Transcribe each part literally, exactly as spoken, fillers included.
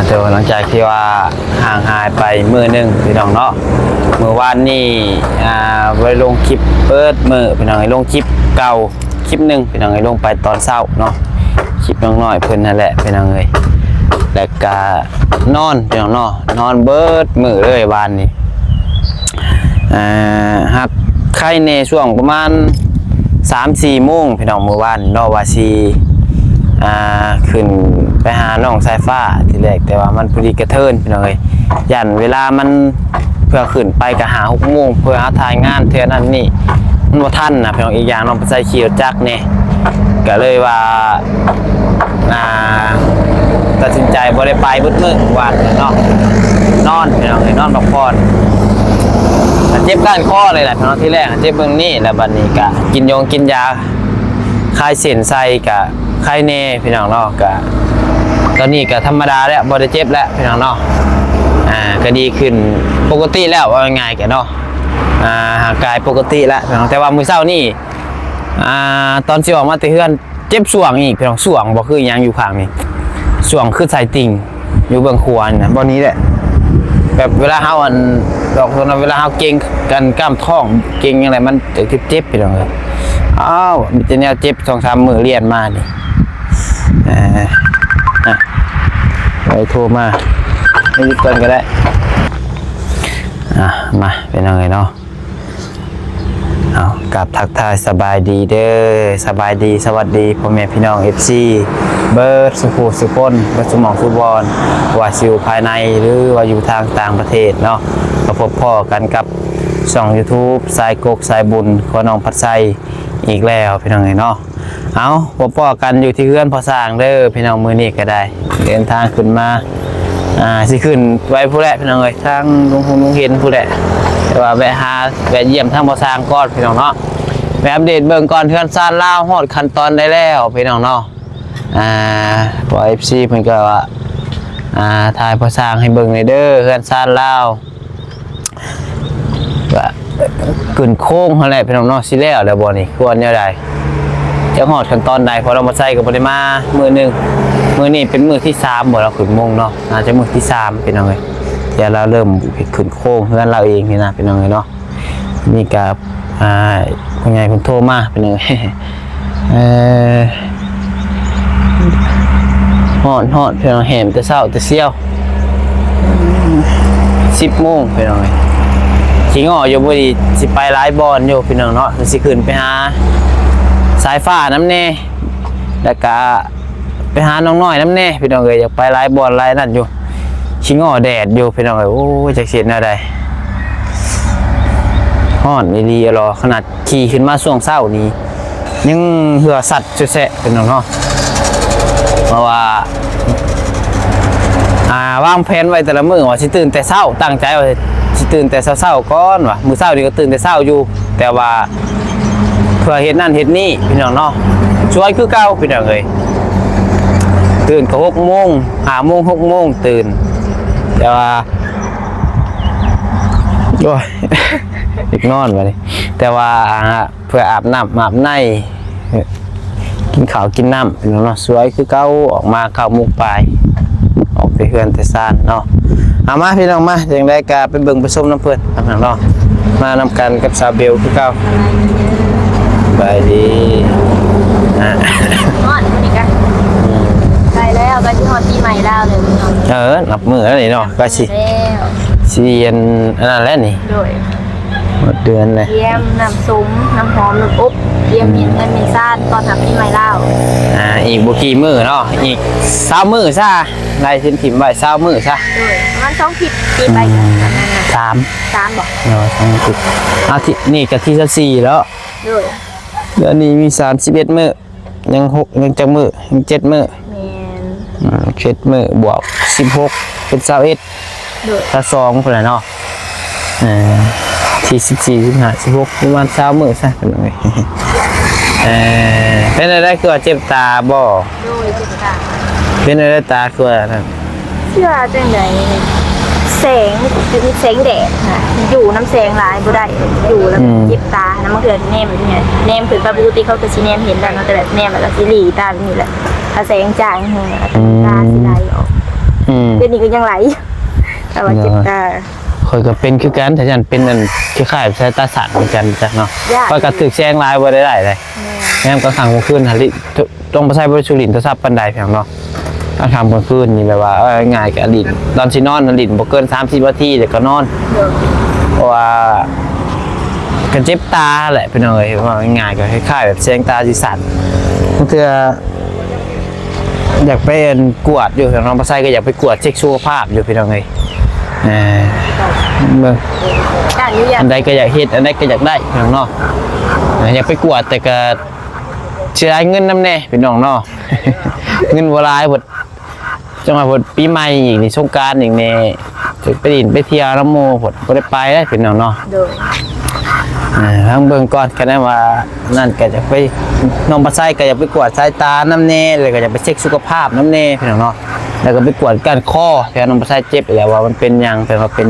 เดี๋ยวหลังจากที่ว่าห่างหายไปมื้อหนึ่งพี่น้องเนาะ มื้อวานนี่ อ่า บ่ได้ลงคลิปเบิดมื้อพี่น้อง ลงคลิปเก่าคลิปหนึ่งพี่น้อง ลงไปตอนเช้าเนาะ คลิปน้องน้อยเพิ่นนั่นแหละพี่น้องเอ้ย แล้วก็นอนพี่น้องเนาะ นอนเบิดมื้อเลยวานนี้ อ่า หากไคแหน่ช่วงประมาณสามสี่โมงพี่น้อง มื้อวานเนาะ ว่าสิ อ่า ขึ้นไปหาน้องสายฟ้าทีแรก แต่ว่ามันพอดีกระเทินพี่น้องเอ้ย ย่านเวลามัน เพื่อขึ้นไปก็ห้าหกโมง เพื่อหาถ่ายงานเทื่อนั้นนี่ มันบ่ทันนะพี่น้อง อีกอย่างน้องไปใส่ขี่รถจักรแหน่ ก็เลยว่า อ่า ตัดสินใจบ่ได้ไปเบิดมื้อวานเนาะ นอนพี่น้องเอ้ย นอนพักผ่อน เจ็บก้านคอเลยแหละพี่น้อง ทีแรกเจ็บเบิ่งนี่ แล้วบัดนี้ก็กินยงกินยา คลายเส้นใส่ก็ไคแหน่พี่น้องเนาะ ก็ตอนนี้ก็ธรรมดาแล้ว บ่ได้เจ็บแล้วพี่น้องเนาะ อ่า ก็ดีขึ้นปกติแล้ว ว่าง่ายๆก็เนาะ อ่า ร่างกายปกติแล้วพี่น้อง แต่ว่ามื้อเช้านี่ อ่า ตอนสิออกมาแต่เฮือน เจ็บส่วงอีกพี่น้อง ส่วงบ่คือหยังอยู่ข้างนี้ ส่วงคือไส้ติ่ง อยู่เบื้องขวานี่นะ บ่อนนี้แหละ แบบเวลาเฮาอัน ดอกโทษนะ เวลาเฮาเก่งกันกล้ามท้อง เก่งหยังไง มันจะเจ็บๆพี่น้องเอ้ย อ้าว มีแต่แนวเจ็บ สองสามมื้อเรียนมานี่ เอ่อ อ่ะ ไว้โทรมา ไม่หยุดก่อนก็ได้ อ่ะ มา เป็นยังไงเนาะ เอา กราบทักทายสบายดีเด้อ สบายดี สวัสดีพ่อแม่พี่น้อง เอฟซี เบิดสุผู้สุคน เบิดสุหม่องสุบอน ว่าสิอยู่ภายในหรือว่าอยู่ทางต่างประเทศเนาะ ก็พบพ้อกันกับช่อง YouTube สายกกสายบุญของน้องพัดไซอีกแล้วพี่น้องเอ้ยเนาะ เอา พบพ้อกันอยู่ที่เฮือนพ่อสร้างเด้อพี่น้อง มื้อนี้ก็ได้ เดินทางขึ้นมา อ่า สิขึ้นไปพู้นแหละพี่น้องเอ้ย ทางลุงฮูลุงเห็นพู้นแหละ แต่ว่าแวะหา แวะเยี่ยมทางพ่อสร้างก่อนพี่น้องเนาะ แวะอัปเดตเบิ่งก่อน เฮือนซานลาวฮอดขั้นตอนใดแล้วพี่น้องเนาะ อ่า เพราะ เอฟซี เพิ่นก็ว่า อ่า ถ่ายพ่อสร้างให้เบิ่งหน่อยเด้อ เฮือนซานลาว ก็ขึ้นโครงหั้นแหละพี่น้องเนาะ สิแล้วแล้วบ่นี่ ควรแนวใด จะฮอดขั้นตอนใด เพราะน้องพัดไซก็บ่ได้มามื้อหนึ่ง มื้อนี้เป็นมื้อที่สามบ่ เราขึ้นมุงเนาะ น่าจะมื้อที่สามพี่น้องเอ้ย เดี๋ยวเราเริ่มขึ้นโครงเฮือนเราเองนี่นะพี่น้องเอ้ยเนาะ นี่ก็ อ่า ผู้ใหญ่เพิ่นโทรมาพี่น้องเอ้ย เอ่อ ฮ้อนฮ้อนพี่น้อง แหมแต่เช้าแต่เสี้ยว สิบโมงพี่น้องเอ้ย สิง้ออยู่ บ่ดี สิไปหลายบ่อนอยู่พี่น้องเนาะ สิขึ้นไปหาสายฟ้านำแหน่ แล้วก็ไปหาน้องน้อยนำแหน่พี่น้องเอ้ย อยากไปหลายบ่อนหลายนั่นอยู่ สิง้อแดดอยู่พี่น้องเอ้ย โอ้ย จักสิเฮ็ดแนวใด ฮ้อนอีหลีอะหรอ ขนาด ขี่ขึ้นมาช่วงเช้านี้ ยังเหื่อสัดแซะๆพี่น้องเนาะ เพราะว่า อ่า วางแผนไว้แต่ละมื้อว่าสิตื่นแต่เช้า ตั้งใจว่าสิตื่นแต่เช้าๆก่อน ว่า มื้อเช้านี้ก็ตื่นแต่เช้าอยู่ แต่ว่า เพื่อเฮ็ดนั่นเฮ็ดนี่พี่น้องเนาะ สวยคือเก่าพี่น้องเอ้ย ตื่นก็หกโมง ห้าโมง หกโมงตื่น แต่ว่า โอ้ย อยากนอนบัดนี้ แต่ว่า เพื่ออาบน้ำอาบใน กินข้าวกินน้ำพี่น้องเนาะ สวยคือเก่า ออกมาเก้าโมงปลาย ออกแต่เฮือนแต่ซานเนาะ เอามาพี่น้องมา จั่งใดก็ไปเบิ่งไปชมนำเพิ่นนำเนาะ มานำกันกับสาวเบลคือเก่า สบายดี อ่ะ ฮอดมื้อนี้กะ อืม ใกล้แล้ว ใกล้สิฮอดปีใหม่ลาวแล้วพี่น้อง เออ นับมื้อแล้วนี่เนาะ ใกล้สิ แล้ว สิอัน อันนั้นแล้วนี่ โดย หมดเดือนเลย เตรียมน้ำส้ม น้ำหอม น้ำอบ เตรียม อืม เงินเงินซานต้อนรับปีใหม่ลาว อ่า อีกบ่กี่มื้อเนาะ อีกซาวมื้อซะ ไล่ถิ่มๆไว้ซาวมื้อซะ โดย ประมาณสองอาทิตย์ ปีไป อืม สาม สามบ่ เนาะ สองอาทิตย์ อาทิตย์นี้ก็ที่สิบสี่แล้ว โดย เดือนนี้มีสามสิบเอ็ดมื้อ ยังหก ยังจักมื้อ ยังเจ็ดมื้อ แม่น อืม เจ็ดมื้อ บวกสิบหก เป็นซาวเอ็ด โดย ซาวสองพุ้นแหละเนาะ เออ ที่สิบสี่ สิบห้า สิบหก ประมาณซาวมื้อซะ พี่น้องเอ้ย เออ เป็นอะไรคือว่าเจ็บตาบ่ โดย เจ็บตา เป็นอะไรตาคือว่านั่น เชื่อจังใด แสง แสงแดดนะ อยู่นำแสงหลายบ่ได้ อยู่แล้ว อืม เจ็บตานะ บางเทื่อแนมแบบนี้ แนมขึ้นไป ปกติเขาก็สิแนมเห็นแล้วเนาะ แต่แบบแนมแล้วก็สิหลีตาแบบนี้แหละ ถ้าแสงจ้าแฮงอะ อืม ตาสิไหลออก อืม เดี๋ยวนี้ก็ยังไหลอยู่ แต่ว่าเจ็บตา ข้อยก็เป็นคือกัน ถ้าฉันเป็นอันคล้ายๆสายตาสั้นคือกันจ้ะเนาะ ย่าน ข้อยก็ถืกแสงหลายบ่ได้หลายเลย แม่น แนมกลางค่ำกลางคืนหั้นลิ ต้องบ่ใช้บริสุรินโทรศัพท์ปานใดเพียงเนาะ กลางค่ำกลางคืนนี่แบบว่า เออ ง่ายก็หลิ้น ตอนสินอนหลิ้นบ่เกินสามสิบนาทีแล้วก็นอน โดย เพราะว่า ก็เจ็บตาแหละพี่น้องเอ้ย ว่าง่ายๆก็คล้ายๆแบบแสงตาสิสั้น บางเทื่อ อยากไปกวดอยู่ น้องปลาไส้ก็อยากไปกวดเช็คสุขภาพอยู่พี่น้องเอ้ย เออ เบิ่ง การอนุญาต อันใดก็อยากเฮ็ด อันใดก็อยากได้พี่น้องเนาะ เออ อยากไปกวดแต่ก็เสียดายเงินนำแน่พี่น้องเนาะ เงินบ่หลายเบิด จังหวะเพิ่นปีใหม่อีกนี่ สงกรานต์อีกนี่ สิไปหลิ้นไปเที่ยวนำหมู่เพิ่นบ่ได้ไปเด้อพี่น้องเนาะ โดย เออ ลองเบิ่งก่อน คันว่านั่นก็อยากไป น้องปลาไส้ก็อยากไปกวดสายตานำแน่ แล้วก็อยากไปเช็คสุขภาพนำแน่พี่น้องเนาะ แล้วก็ไปกวดก้านคอ แถวน้องปลาไส้เจ็บแล้วว่ามันเป็นหยัง แต่ว่าเป็น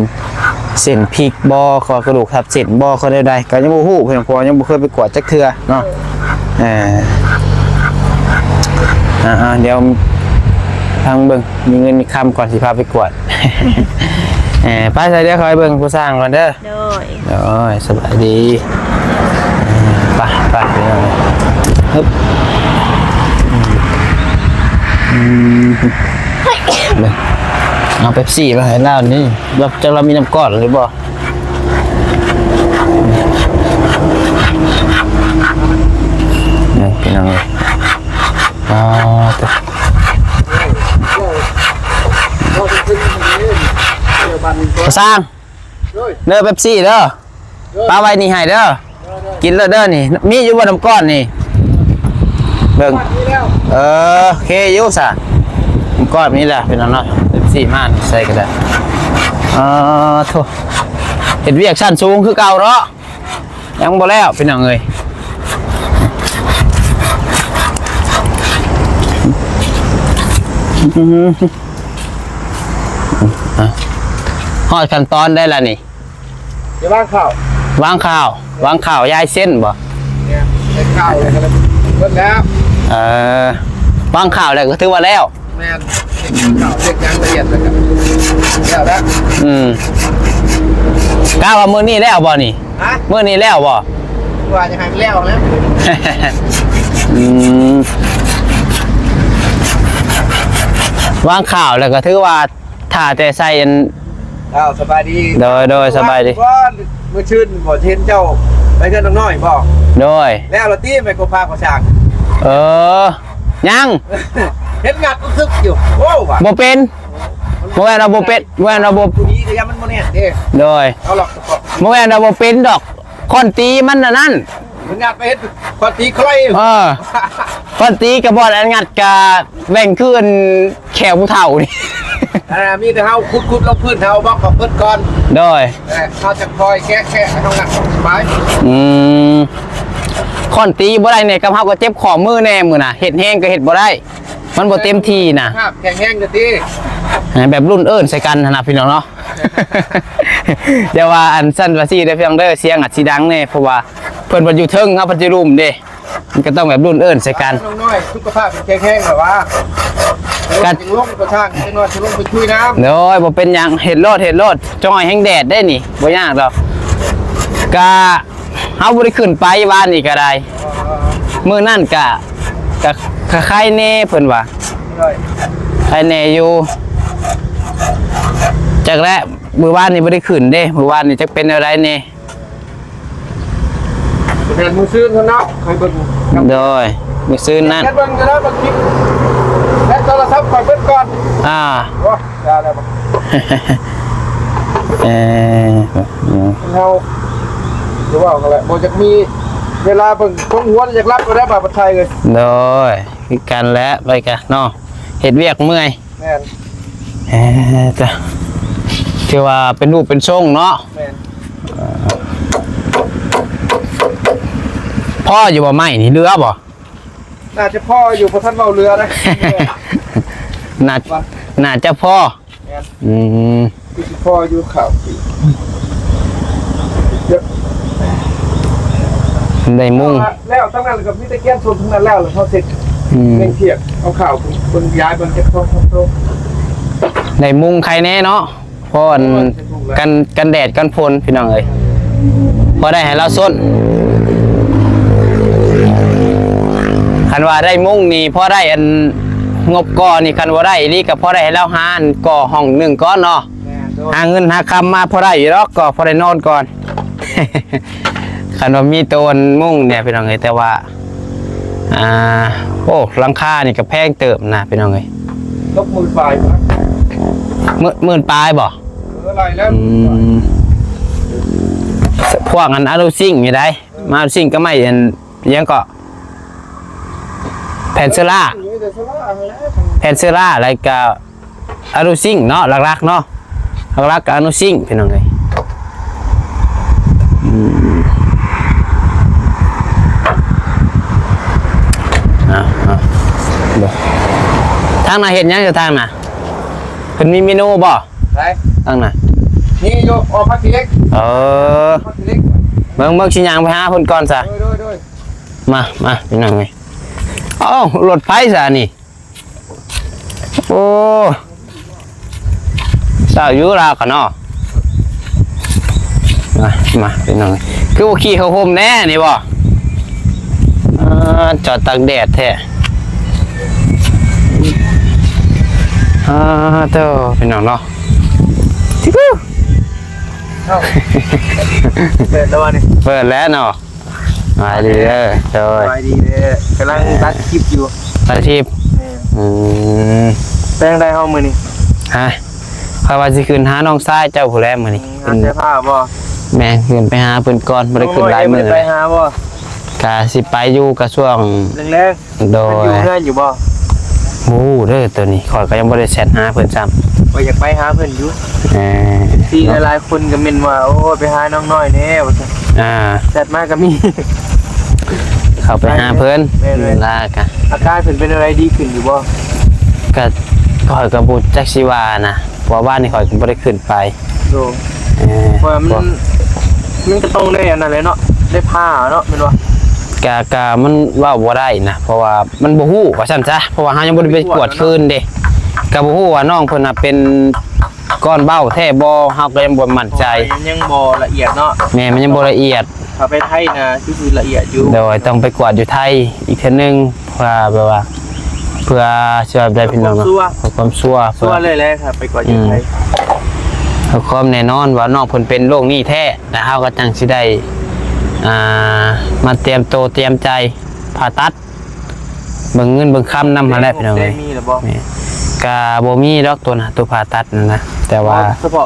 เส้นพลิกบ่ คอกระดูกทับเส้นบ่ เขาได้ใด ก็ยังบ่ฮู้พี่น้อง เพราะว่ายังบ่เคยไปกวดจักเทื่อเนาะ เออ อ่าๆ เดี๋ยวทางเบิ่ง มีเงินมีคำก่อนสิพาไปกวด เออ ไป ซะเดี๋ยวคอยเบิ่งผู้สร้างก่อนเด้อ โดย โดย สบายดี เออ ไป ไป ไปเลย ฮึบ อืม อืม เบิ่ง เอาเป๊ปซี่มาให้ลาวนี่ แบบจักลาวมีน้ำก้อนหรือบ่ นี่พี่น้องเอ้ย อ๋อ ตัว พ่อสร้าง เด้อเป๊ปซี่เด้อ ปาไว้นี่ให้เด้อ กินแล้วเด้อนี่ มีอยู่บ่น้ำก้อนนี่ เบิ่ง เออ โอเคอยู่ซะ น้ำก้อนนี่แหละพี่น้องเนาะ เป๊ปซี่มาใส่ก็ได้ เออ โถ่ เฮ็ดเวียกชั้นสูงคือเก่าเนาะ ยังบ่แล้วพี่น้องเอ้ย อืม อ่ะ ฮอดขั้นตอนได้ละนี่ จะวางข้าว วางข้าว วางข้าวย้ายเส้นบ่ เนี่ย ใส่ข้าวเลยครับ เบิดแล้ว เออ วางข้าวแล้วก็ถือว่าแล้ว แม่น ข้าวเช็คยังละเอียดเลยครับ แล้วแล้ว อืม กะว่ามื้อนี้แล้วบ่นี่ ฮะ มื้อนี้แล้วบ่ ว่าจะให้มันแล้วนะ อืม วางข้าวแล้วก็ถือว่า ถ้าแต่ใส่อัน อ้าว สบายดี โดย โดย สบายดี ว่ามื้อชื่นบ่เห็นเจ้าไปเฮือนน้องน้อยบ่ โดย แล้วละติ แม่ก็พาก็ช่าง เออ ยัง เห็นงัดรู้สึกอยู่ โอ้ว่ะ บ่เป็น บ่แม่นว่าบ่เป็น บ่แม่นว่าบ่ ผู้นี้ก็ยังมันบ่แน่นเด้ โดย เอาหรอก บ่แม่นว่าบ่เป็นดอก ค้อนตีมันอันนั้น มันงัดไปเฮ็ดค้อนตีใคร เออ ค้อนตีกะบ่อนอันงัดกะแบ่งคืนแขวผู้เฒ่านี่ อ่า มีแต่เฮาขุดๆ ลงพื้น เฮาบล็อกกับเพิ่นก่อน โดย เออ เฮาจะคอยแกะแค่เฮางัดสบาย อืม ค้อนตีบ่ได้เนี่ย กับเฮาก็เจ็บข้อมือแน่มื้อน่ะ เฮ็ดแฮงก็เฮ็ดบ่ได้ มันบ่เต็มที่น่ะ ภาพแข็งแรงก็ดี แบบรุ่นเอิ้นใส่กันหั้นนะพี่น้องเนาะ อย่าว่าอันสั้นว่าซี่เด้อพี่น้องเด้อ เสียงอาจสิดังแน่ เพราะว่าเพิ่นเพิ่นอยู่เทิง เฮาเพิ่นอยู่ลุ่มเด้ มันก็ต้องแบบรุ่นเอิ้นใส่กัน น้องน้อย สุขภาพแข็งแรงแบบว่า กัด จังลงกระช่าง จังน้อยจังลงไปช่วยน้ำ โดย บ่เป็นหยัง เฮ็ดโลด เฮ็ดโลด จ้อยแฮงแดดได้นี่ บ่ยากดอก กะ เฮาบ่ได้ขึ้นไปวานนี่ก็ได้ มื้อนั้นกะ กะ กะไคแน่เพิ่นว่า โดย ไคแน่อยู่ จักแหละ มื้อวานนี่บ่ได้ขึ้นเด้ มื้อวานนี่จักเป็นแนวใดแน่ เป็นมื้อซื่นเนาะ ค่อยเบิ่ง โดย มื้อซื่นนั้น แค่เบิ่งก็ได้ เบิ่งคลิป และโทรศัพท์ค่อยเบิ่งก่อน อ่า โอ้ย อย่าแล้ว เออ เฮาจะว่ากันแหละ บ่จักมีเวลาเบิ่ง ช่วงหัวอยากรับก็ได้ บาดปัดไทยเลย โดย คือกันแหละ ไปกะเนาะ เฮ็ดเวียกเมื่อย แม่น เออ จ้ะ ถือว่าเป็นรูปเป็นทรงเนาะ แม่น พออยู่บ่ไม้นี่ เหลือบ่ น่าจะพออยู่ เพราะท่านเว้าเรือนะ น่า น่าจะพอ แม่น อืม คือสิพออยู่ข้าว ได้มุ่ง แล้วทั้งนั้นก็มีแต่แกนส่วนทั้งนั้นแล้ว แล้วเขาเสร็จ อืม เร่งเทียบ เอาข้าวเบิ่งย้ายเบิ่งจักโต๊ะ สองโต๊ะ ได้มุงไคแน่เนาะ เพราะอัน กัน กันแดดกันฝนพี่น้องเอ้ย พอได้ให้เราซน คันว่าได้มุงนี่พอได้อันงบก่อนี่ คันว่าได้อีหลีก็พอได้ให้เราหาอันก่อห้องหนึ่งก่อนเนาะ แม่นโดย หาเงินหาคำมาพอได้อยู่ดอก ก็พอได้นอนก่อน คันว่ามีตัวอันมุงเนี่ยพี่น้องเอ้ย แต่ว่า อ่า โอ้ หลังคานี่ก็แพงเติบนะพี่น้องเอ้ย ตกหมื่นปลายปะ หมื่น หมื่นปลายบ่ เออ อะไรแล้ว อืม พวกอันอลูซิงค์นี่ได้ มาอลูซิงค์ก็ไม่อัน ยังก็ แผ่นเซรา มีแต่เซราแล้ว แผ่นเซรา แล้วก็อลูซิงค์เนาะ หลักๆเนาะ หลักๆก็อลูซิงค์พี่น้องเอ้ย อืม อ่ะ อ่ะ เดี๋ยว ทางน่ะเฮ็ดหยังอยู่ทางน่ะ เพิ่นมีเมนูบ่ ไป ทางน่ะ นี่อยู่ ออกผักขี้เหล็ก เออ ผักขี้เหล็ก เบิ่ง เบิ่งสิย่างไปหาเพิ่นก่อนซะ โดย โดย โดย มา มา พี่น้องเอ้ย เอ้า รถไฟซะนี่ โอ้ เช้าอยู่ลาวกะเนาะ มา มา พี่น้อง คือบ่ขี่เข้าห่มแน่นี่บ่ อ่า จอดตากแดดแท้ อ่า โธ่ พี่น้องเนาะ เอ้า เปิดแล้ววะนี่ เปิดแล้วเนาะ สบายดีเด้อ โดย สบายดีเด้อ กำลังตัดคลิปอยู่ ตัดคลิป แม่น อืม เป็นจั่งใดเฮามื้อนี้ ฮะ ข้อยว่าสิขึ้นหาน้องชายเจ้าพู้นแหละมื้อนี้ อืม หาเสื้อผ้าบ่ แม่น ขึ้นไปหาเพิ่นก่อน บ่ได้ขึ้นหลายมื้อ น้องน้อยยังบ่ได้ไปหาบ่ กะสิไปอยู่กะช่วง แลงๆ โดย เพิ่นอยู่เฮือนอยู่บ่ บ่ฮู้เด้อ ตัวนี้ข้อยก็ยังบ่ได้แชทหาเพิ่นซ้ำ ข้อยอยากไปหาเพิ่นอยู่ เออ ที่หลายๆคนก็เม้นว่า โอ้ย ไปหาน้องน้อยแหน่ ว่าซั่น อ่า แชทมาก็มี เข้าไปหาเพิ่น แม่นๆ เวลากะ อาการเพิ่นเป็นอะไร ดีขึ้นอยู่บ่ ก็ข้อยก็บ่จักสิว่านะ เพราะว่าบ้านนี่ข้อยก็บ่ได้ขึ้นไป โดย เออ เพราะว่ามัน บ่ มันก็ต้องได้อันนั้นแหละเนาะ ได้ผ่าเนาะ แม่นบ่ กะ กะมันเว้าบ่ได้นะ เพราะว่ามันบ่ฮู้ว่าซั่นซะ เพราะว่าเฮายังบ่ได้ไปกวดคืนเด้ กะบ่ฮู้ว่าน้องเพิ่นน่ะเป็นก้อนเบ้าแท้บ่ เฮาก็ยังบ่มั่นใจ มันยังบ่ละเอียดเนาะ แม่น มันยังบ่ละเอียด ถ้าไปไทยนะ คือสิละเอียดอยู่ โดยต้องไปกวดอยู่ไทยอีกเทื่อนึง เพื่อแบบว่า เพื่อสิว่าได้พี่น้องเนาะ เพื่อความชัวร์ เพื่อความชัวร์ ชัวร์เลยแหละครับ ไปกวดอยู่ไทย อืม เพื่อความแน่นอนว่าน้องเพิ่นเป็นโรคนี้แท้ แล้วเฮาก็จั่งสิได้ อ่า มาเตรียมโตเตรียมใจผ่าตัด เบิ่งเงินเบิ่งคำนำหั้นแหละพี่น้องเอ้ย ได้มีหรือบ่ นี่ ก็บ่มีดอกตัวน่ะ ตัวผ่าตัดนั่นนะ แต่ว่า อ๋อ เฉพาะ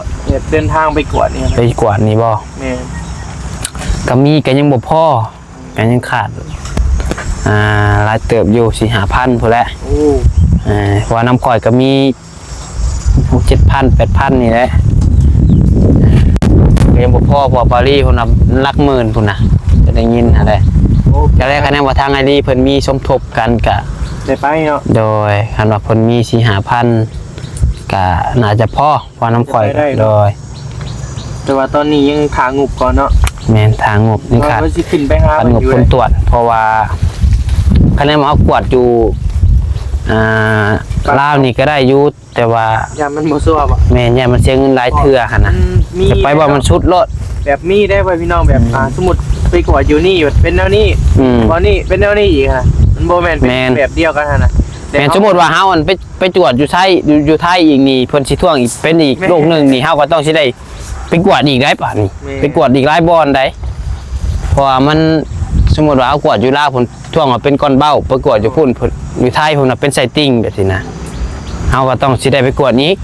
เดินทางไปกวดนี่ ไปกวดนี่บ่ แม่น ก็มีก็ยังบ่พอ ก็ยังขาด อ่า หลายเติบอยู่ สี่ห้าพันพู้นแหละ โอ้ เออ เพราะว่านำข้อยก็มี หกเจ็ดพัน แปดพัน นี่แหละ ก็ยังบ่พอ เพราะว่าปารีสพุ้นน่ะหลักหมื่นพุ้นน่ะ ก็ได้ยินหั้นแหละ โอ้ ก็แล้วคะแนนว่าทางไอรีเพิ่นมีสมทบกันก็ ได้ไปเนาะ โดย คันว่าเพิ่นมี สี่ห้าพัน ก็น่าจะพอ เพราะนำข้อย ได้ โดย แต่ว่าตอนนี้ยังถ่างบก่อนเนาะ แม่น ถ่างบ ยังขาด ว่าสิขึ้นไปหา ขาดงบ เพิ่นอยู่ คนตรวจ เพราะว่าคะแนนว่าเฮากวดอยู่ อ่า ลาวนี่ก็ได้อยู่ แต่ว่า ย่านมันบ่ชัวร์บ่ แม่น ย่านมันเสียเงินหลายเทื่อหั่นน่ะ อืม มี จะไปว่ามันสุดโลด แบบมีได้ไว้พี่น้อง แบบ อืม อ่า สมมุติไปกวดอยู่นี่ เป็นแนวนี้ อืม ตอนนี้เป็นแนวนี้อีกฮะ มันบ่แม่นเป็น แม่น แบบเดียวกันหั่นน่ะ แม่น แต่เฮา สมมุติว่าเฮาอันไป ไปตรวจอยู่ไทย อยู่ อยู่ไทยอีกนี่ เพิ่นสิทวงอีก เป็นอีก แม่น โรคหนึ่งนี่ เฮาก็ต้องสิได้ไปกวดอีกได้ป่ะนี่ แม่น ไปกวดอีกหลายบ่อนได้ เพราะว่ามัน สมมุติว่าเฮากวดอยู่ลาว เพิ่นทวงว่าเป็นก้อนเบ้า ไปกวดอยู่พุ้น เพิ่น อยู่ไทยพุ้นน่ะเป็นไส้ติ่งแบบนี้นะ เฮาก็ต้องสิได้ไปกวดอีก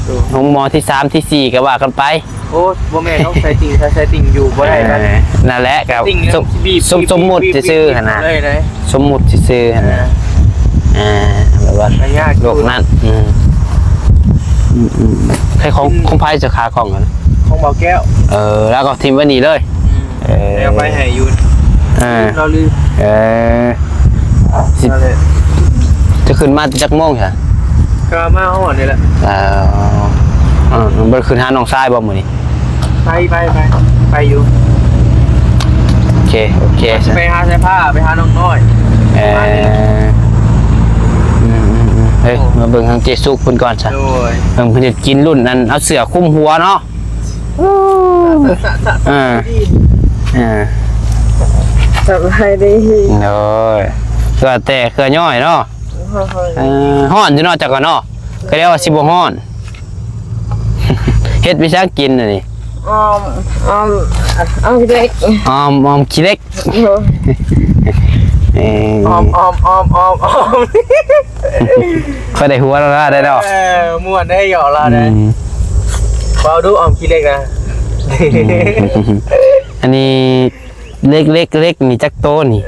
โอ้ โรงหมอที่สามที่สี่ก็ว่ากันไป โอ้ บ่แม่นเนาะ ไส้ติ่ง ถ้าไส้ติ่งอยู่บ่ได้กัน เออ นั่นแหละครับ ไส้ติ่งเนี่ย สม สิบีบ สม บีบ สมมุติ บีบ ซื่อๆ หั่นน่ะ เลยนะ สมมุติซื่อๆ หั่นน่ะ อ่า อ่า แบบว่า มันยากอยู่ โรคนั้น อืม อืม อืม ใครของ อืม ของไผเจ้าขากล้องอะนะ ของบ่าวแก้ว เออ แล้วก็ทิ้งไว้นี่เลย อืม เออ แล้วไปให้อยู่ อ่า เราลืม เออ สิ นั่นแหละ จะขึ้นมาจักโมงจ้ะ ก็มาฮอดนี่แหละ เออ อ่า บ่ได้ขึ้นหาน้องชายบ่มื้อนี้ ไป ไป ไป ไปอยู่ โอเค โอเค ไปหาเสื้อผ้า ไปหาน้องน้อย เออ ประมาณนี้ อืม อืม อืม เฮ้ย มาเบิ่งทางเจสุกเพิ่นก่อนซะ โดย เบิ่งเพิ่นจะกินรุ่นนั้น เอาเสื้อคลุมหัวเนาะ สะ สะ สะ อ่า อ่า สบายดี โดย เสื้อแต่เสื้อย่อยเนาะ โอ้ย เออ ฮ้อนอยู่เนาะ จักก่อนเนาะ ก็เรียกว่าสิบ่ฮ้อน เฮ็ดไปซะกินน่ะนี่ ออม ออม ออมเล็ก ออม ออมขี้เหล็ก โอ้ย เออ ออม ออม ออม ออม ออม ค่อยได้หัวแล้วนะ ได้ดอก เออ ม่วนได้หยอกเรานะ อืม เบาดูออมขี้เหล็กนะ อืม อันนี้ เหล็ก เหล็ก เหล็กนี่จักโตนี่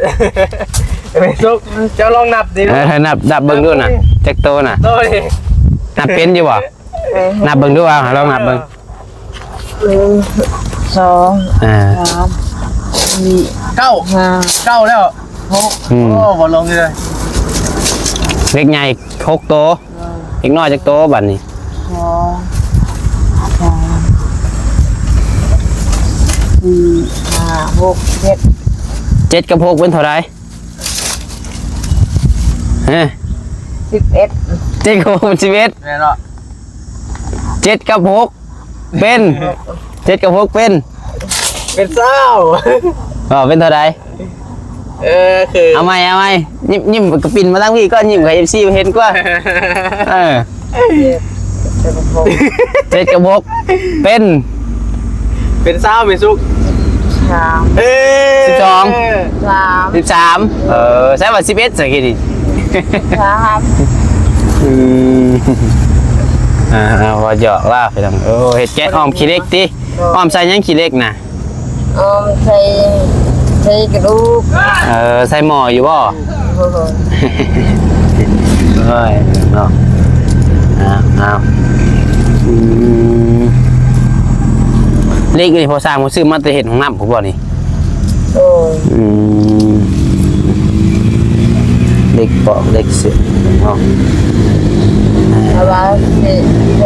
ไอ้แม่สุก เจ้าลองนับดิ เออ นับ นับเบิ่งดูน่ะ จักโตน่ะ โตนี่ นับเป็นอยู่บ่ เออ นับเบิ่งดู เอา ลองนับเบิ่ง หนึ่ง สอง อ่า สาม สี่ เก้า ห้า เก้าแล้ว หก อืม โอ้ บ่ลงเลย เหล็กใหญ่หกโต เออ เหล็กน้อยจักโตบัดนี้ สอง สาม สี่ ห้า หก เจ็ด เจ็ดกับหกเป็นเท่าไหร่ ฮะ สิบเอ็ด เจ็ดกับหกเป็นสิบเอ็ด แม่นเนาะ เจ็ดกับหกเป็น เจ็ดกับหกเป็น เป็นเศร้า อ๋อ เป็นเท่าไหร่ เออ คือ เอาใหม่ เอาใหม่ ยิ้ม ยิ้มกระปิ่นมาตั้งพี่ก็ยิ้มกับเอฟซีเห็นกว่า เออ เจ็ดกับหก เจ็ดกับหกเป็น เป็นเศร้าเป็นสุก สาม เอ้ย สิบสอง สาม สิบสาม เออ ใช่ว่าสิบเอ็ดสักทีนี่ สาม อืม อ่า อ่า ว่าหยอกล่าไปทาง เออ เฮ็ดแกงออมขี้เหล็กติ ออมใส่หยังขี้เหล็กน่ะ ออมใส่ ใส่กระดูก เออ ใส่หม้ออยู่บ่ โอ้โห เอ้ย เนาะ อ้าว อ้าว อืม เหล็กนี่พอสร้างมาซื้อมาแต่เฮ็ดห้องน้ำผมบ่นี่ โอ้ย อืม เหล็กปอกเหล็กเสียบเนาะ แต่ว่าเท เท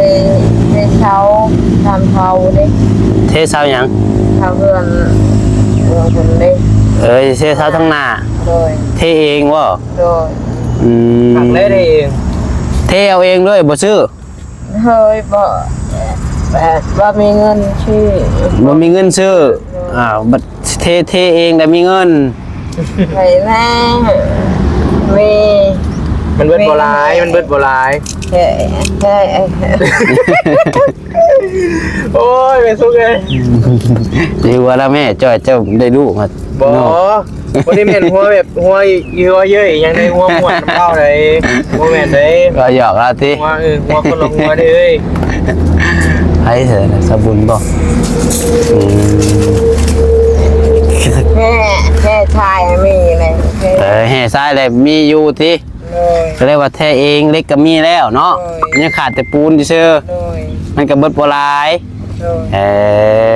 เทเสา ทำเสาเด้ เทเสาหยัง เสาเฮือน เฮือนคนเด้ เอ้ย เทเสาทางหน้า โดย เทเองบ่ โดย อืม ผักได้เอง เทเอาเองเลย บ่ซื้อ เฮ้ย บ่ แบบว่ามีเงินซื้อ บ่มีเงินซื้อ อ่า บัดเท เทเองแต่มีเงิน ไผแน่ มี มันเบิดบ่หลาย มันเบิดบ่หลาย แค่ แค่ โอ้ย แม่สุกเอ้ย ดีกว่าแล้วแม่ จ้อย เจ้าได้ลูกมา บ่ เนาะ บ่ได้แม่นหัวแบบหัวอีหัวเย้ย ยังได้หัวม่วนนำเว้าได้ บ่แม่นเด้ ก็หยอกเอาติ หัว เออ หัวคนละหัวเด้อเอ้ย ไผเสินะ สะบุญบ่ อืม แฮ่ แฮ่ชายมีเลย แฮ่ เออ แฮ่ชายแหละมีอยู่ติ โดย ก็เรียกว่าแท้เอง เหล็กก็มีแล้วเนาะ โดย ยังขาดแต่ปูนซื่อ โดย มันก็เบิดบ่หลาย โดย เอ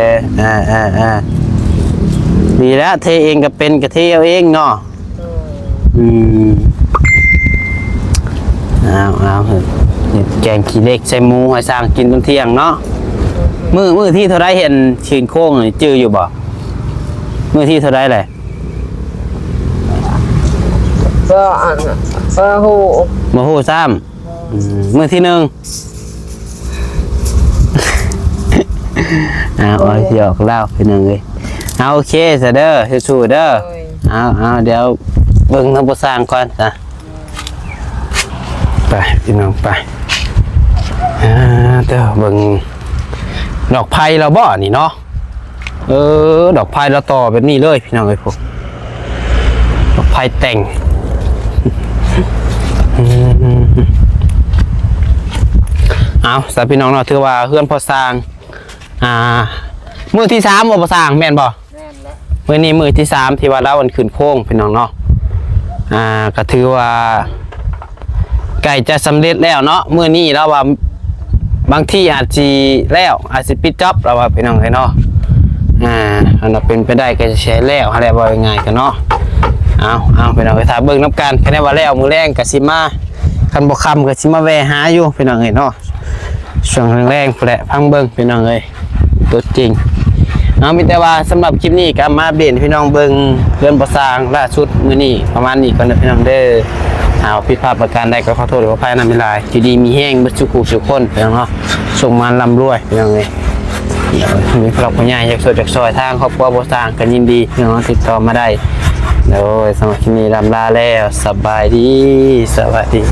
อ อ่า อ่า อ่า ดีแล้ว เทเองก็เป็น ก็เทเอาเองเนาะ โดย อืม เอา เอา เฮ็ดแกงขี้เหล็กใส่หมูให้สร้างกินตอนเที่ยงเนาะ มื้อ มื้อที่เท่าไรเห็นขีนโค้งนี่ จื่ออยู่บ่ มื้อที่เท่าไรแหละ ก็อัน ก็ฮู้ บ่ฮู้ซ้ำ อืม มื้อที่หนึ่ง อ่า โอ้ย เอาหยอกเล่าพี่น้องเอ้ย เอา โอเคซะเด้อ สู้ๆเด้อ โอ้ย เอา เอา เดี๋ยวเบิ่งนำผู้สร้างก่อนจ้ะ ไปพี่น้องไป อ่า เด้อ เบิ่งดอกไผ่เราบ่นี่เนาะ เออ ดอกไผ่เราต่อแบบนี้เลยพี่น้องเอ้ยพวก ดอกไผ่แต่ง อืม เอาซะพี่น้องเนาะ ถือว่าเฮือนพ่อสร้าง อ่า มื้อที่สามบ่พ่อสร้าง แม่นบ่ แม่นแล้ว มื้อนี้มื้อที่สามที่ว่าลาวอันขึ้นโค้งพี่น้องเนาะ อ่า ก็ถือว่า ใกล้จะสำเร็จแล้วเนาะ มื้อนี้ลาวว่า บางทีอาจสิแล้ว อาจสิปิดจ็อบลาวว่าพี่น้องเอ้ยเนาะ อ่า อันนั้นเป็นไปได้ก็จะใช้แล้ว หั้นแหละ ว่าง่ายๆกันเนาะ เอา เอา พี่น้องเอ้ย ถ้าเบิ่งนำกัน คันได้ว่าแล้ว มื้อแลงก็สิมา คันบ่ค่ำก็สิมาแวะหาอยู่ พี่น้องเอ้ยเนาะ ช่วงแลงๆพู้นแหละ ฟังเบิ่งพี่น้องเอ้ย ตัวจริง เอา มีแต่ว่าสำหรับคลิปนี้ก็มาเบนพี่น้องเบิ่งเฮือนพ่อสร้างล่าสุดมื้อนี้ประมาณนี้ก่อนนะพี่น้องเด้อ เอาผิดพลาดประการใดก็ขอโทษขออภัยนำหลายๆ อยู่ดีมีแฮงเบิดสุขุสุขคนพี่น้องเนาะ สุขมันร่ำรวยพี่น้องเอ้ย มีผู้หลักผู้ใหญ่อยากช่วยอยากซอยทางครอบครัวบ่ต่างกันยินดีพี่น้องติดต่อมาได้ โดยสำหรับคลิปนี้ลำลาแล้ว สบายดี สวัสดี